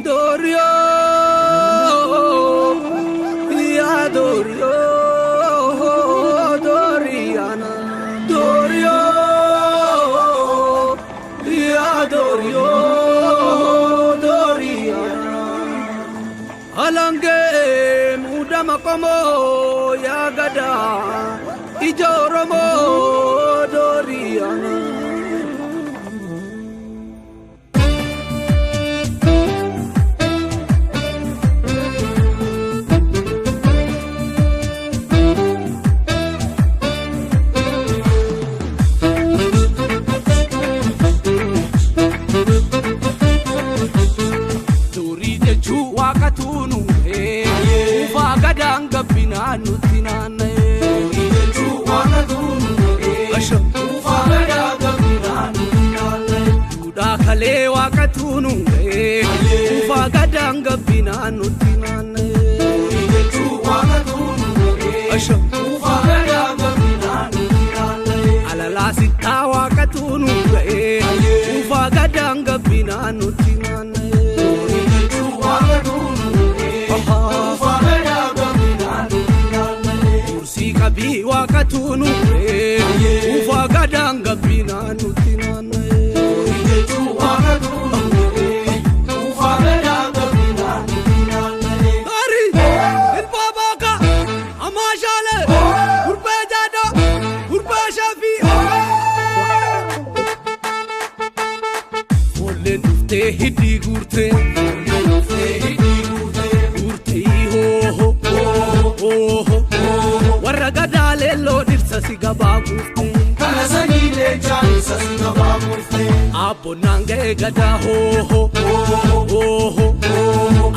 Dorio, ya Dorio, Doriana, Dorio, ya Dorio, Doriana. Alange mudama komo ya gada, ija Oromo Doriana. Nuti naanna'ee duudhaa kalee waaqatu nu ga'ee ufaa gadaan gabbinaa nuti naanna'ee alalaa sittaa waaqatu nu ga'ee ufaa gadaan gabbinaa nuti naanna'ee. Kabii waaqatu nu ga'ee ufaa gadaan gabbinaa nuti naanna'ee. Gaarii ilma baaka amaashaalee gurbee jaadhaa gurbee shaafii. Foolleen dhuftee hidhii guurtee guurtee hooho hooho. Warra gadaalee loo dhirsa si gabaa guurtee. Kana sanii leencaan isa si gabaa guurtee. Abboonnaan ga'ee gadaa hooho hooho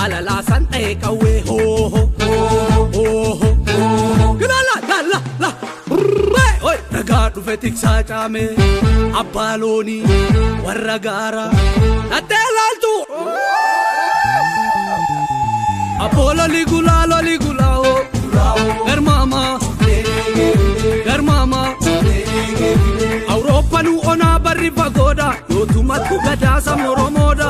alalaa san ta'e qawwee hooho hooho. Gilaala la la oi ragaa dhufe tiksaa caame abbaa loonii warra gaaraa dhattee laaltu. Abboo loli gulaa loli gulaa hoo. Garmaama garmaama Awurooppaan onaa barri fagoodha yootumatu gadaa sabni Oromoodha.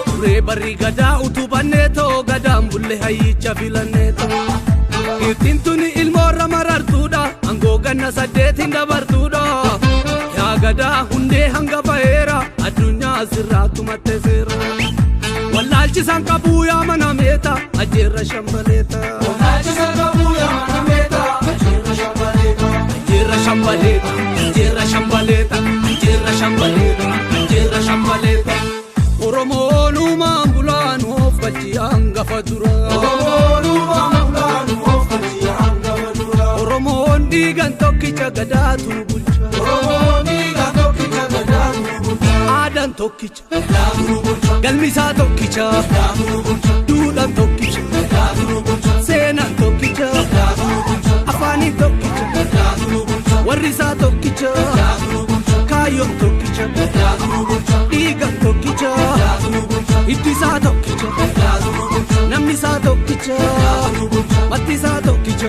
Turee barri gadaa utubannee too gadaan bulle hayyicha filannee too. Ittiin tuni ilmoorra marartuudha aangoo ganna 8 dabartuudha. Yaa gadaa hundee hanga baheera addunyaa asirraatu mattee seera. Wallaalchisaan qabuu yaa mana meeta ajjeerra shambaleeta. Wallaalchisaan qabuu yaa mana meeta ajjeerra shambaleeta. Ajjeerra shambaleeta ajjeerra shambaleeta ajjeerra shambaleeta ajjeerra shambaleeta. Oromoon uumaan bulaan of galchi hangafa dura. Oromoon uumaan bulaan of galchi hangafa dura. Oromoon dhiigan tokkicha gadaatu nu bulcha. Oromoon dhiigan tokkicha gadaatu nu bulcha. Aadaan tokkicha. Galmisaa tokkicha. Duudhaan tokkicha. Seenaan tokkicha. Afaaniin tokkicha. Warri isaa tokkicha. Kaayyoon tokkicha. Dhiigaan tokkicha. Hiddi isaa tokkicha. Namni isaa tokkicha. Matti isaa tokkicha.